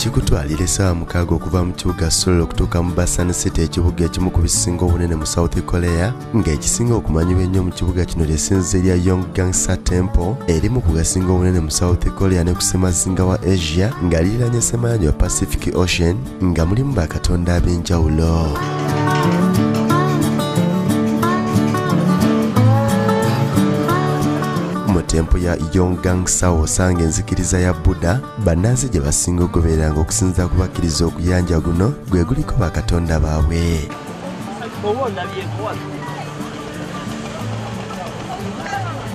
Kikutwalira essaawa 6 okuva mu kibuga Seoul okutuuka mu Busan City, ekibuga ekimu ku bisinga obunene mu South Korea, ng'ekisinga okumanyibwa ennyo mu kibuga kino ly'essinzizo erya Yonggungsa Temple, erimu ku gasinga obunene mu South Korea ne ku ssemazinga wa Asia, nga liriraanye ssemayanja wa Pacific Ocean, nga mulimu bakatonda ab'enjawulo. Mu tempo ya Yonggungsa osanga enzikiriza ya Buddha bannansi gye basinga okugobereranga okusinziira ku bakkiriza okuyanja guno gwe guliko bakatonda baabwe.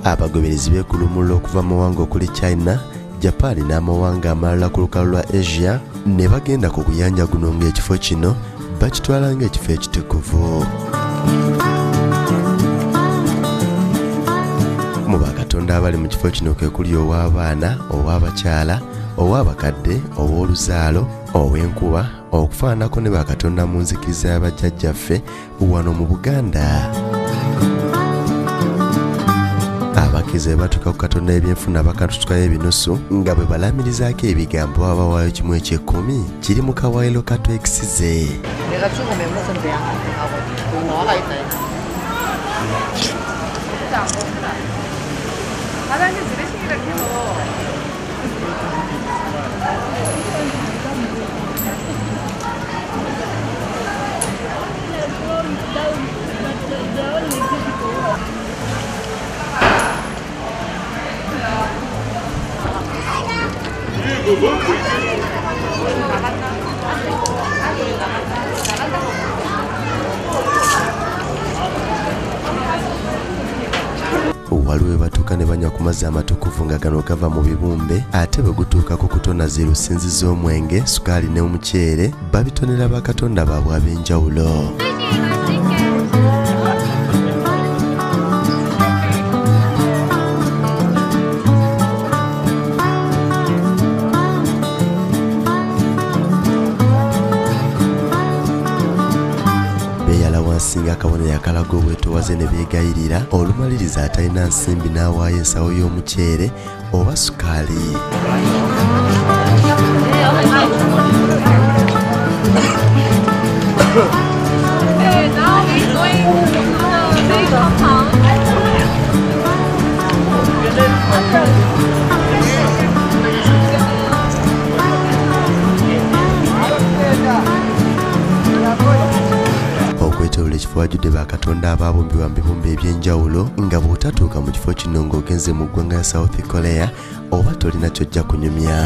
Abagoberezi beekulumulula okuva mu mawanga okuli China, Japan n'amawanga amalala ku lukalu lwa Asia ne bagenda ku guyanja guno ng'ekifo kino bakitwala ng'ekifo ekitukuvu. Mu bakatonda abali mu kifo kino kwe kuli ow'abaana, ow'abakyala, ow'abakadde, ow'oluzaalo, ow'enkuba, okufaananako ne bakatonda mu nzikiriza y'abajjajjaffe wano mu Buganda. Abakkiriza bwe batuuka ku Katonda ebyenfuna bakatutukayo ebinusu nga bwe balamirizaako ebigambo baba bawaayo kimu eky'ekkumi kiri mu kawaayiro ka twekisize. 내가 죽으면 무슨 배양하고 나와가 있다. 화장실 드레싱이라 계속. Waliwo we batuuka ne banywa ku mazzi amatukuvu nga gano gava mu bibumbe, ate bwe gutuuka ku kutona zirusinzi z'omwenge, sukaali n'omuceere babitonera bakatonda baabwe ab'enjawulo. Wansi ng'akabonero akalaga obwetoowaze ne beegayirira, olumaliriza atalina nsimbi n'awaayo ensawo y'omuceere oba sukaali. Okwetooloola ekifo wajjudde bakatonda abaabumbibwa mu bibumbe eby'enjawulo, nga bw'otatuuka mu kifo kino ng'ogenze mu ggwanga lya South Korea oba tolina ky'ojja kunyumya.